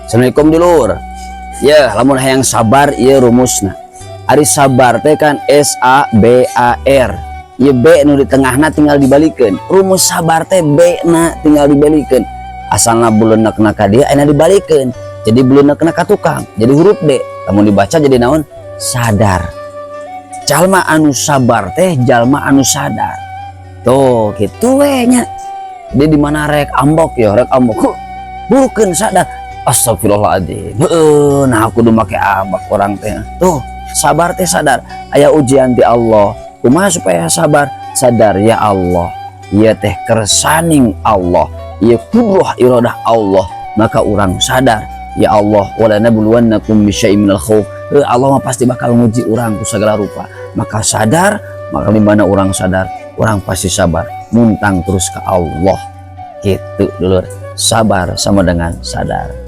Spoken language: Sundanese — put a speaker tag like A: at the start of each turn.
A: Assalamualaikum, dulur. Ya, lamun hayang sabar, ieu rumusna. Ari sabar teh kan SABAR. Ieu B nu di tengahna tinggal dibalikeun. Rumus sabar teh B na tinggal dibalikeun. Asalna buleunekna ka dieu, ayeuna dibalikeun. Jadi buleunekna ka tukang, jadi huruf D. Lamun dibaca jadi naon? Sadar. Jalma anu sabar teh jalma anu sadar. Tuh, gitu we nya. Jadi di mana rek ambek ya, rek ambek. Huh, bukan sadar. Astagfirullahaladzim. Heeh, nah aku kudu make ambek urang teh. Tuh, sabar teh sadar. Aya ujian ti Allah. Kumaha supaya sabar? Sadar, ya Allah. Ieu teh kersaning Allah. Ieu kudroh iradah Allah. Maka urang sadar, ya Allah, wala nabluwannakum bisyai'in minal khauf. Heuh, Allah mah pasti bakal nguji urang ku segala rupa. Maka sadar, maka di mana urang sadar, urang pasti sabar. Muntang terus ke Allah. Gitu, dulur. Sabar sama dengan sadar.